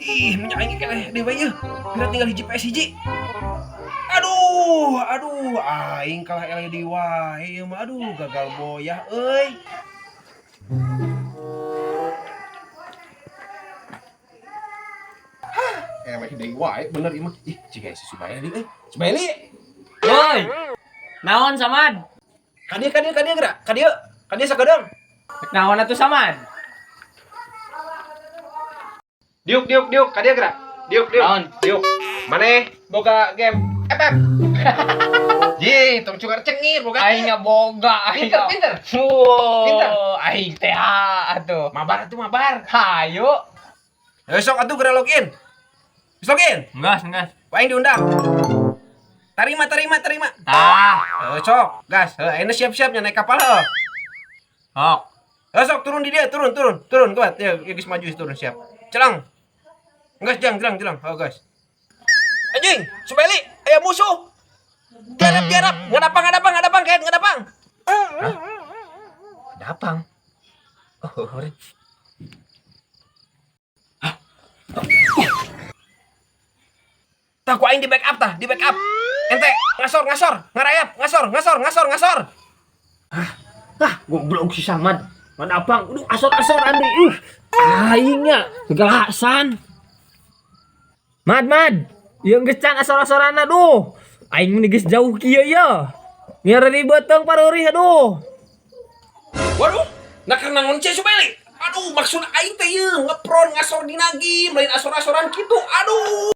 Ih, minyak aing keleh deui we ieu. Kira tinggal hiji PS hiji. Aduh, aduh, aing kalah eleh deui wae ieu mah. Aduh, gagal boyah euy. Hah, eleh deui wae bener ieu mah. Ih, ciga si Subaeli euy. Subaeli. Woi. Naon, Samad? Ka dieu, ka dieu, ka dieu geura. Ka dieu. Ka dieu sakedeung. Naon atuh, Samad? Diuk, diuk, diuk, ka dieu geura. Diuk, diuk. Naon? Diuk. Maneh boga game FF. Ji, tong cugar cengir boga. Aing boga aing. Pinter, pinter. Wow, Pinter. aing teh atuh. Mabar atuh mabar. Hayu. Ayo sok atuh geura login. Geus login? Enggak, enggak. Ku aing diundang. Tarima, tarima, tarima. Tah. Heuh, sok, gas. Heuh, ayeuna siap-siap nya naik kapal heuh. Sok. Heuh, sok turun di dia, turun, turun, turun kuat. Ya, ya geus maju turun siap. Celang. Gas, jang, jelang, jelang. Oh, gas. Anjing, Subeli, aya musuh. Tiarap, tiarap. Ngadapang, ngadapang, ngadapang, kayak ngadapang. Hah? Ngadapang? Oh, oh, Hah? Tah ku aing di backup tah, di backup. Ente, ngasor, ngasor, ngarayap, ngasor, ngasor, ngasor, ngasor. Ah, goblok si Samad. Ngadapang, udah asor-asor andi. Aingnya segalasan. Mad, mad. Ieu geus can asor-asoran aduh. Aing mah geus jauh kieu ya. Ngiar di beuteung pareurih aduh. Waduh, nah karena naon ceh Subeli? Aduh, maksud aing teh ieu ngepron ngasor dina game, lain asor-asoran kitu. Aduh.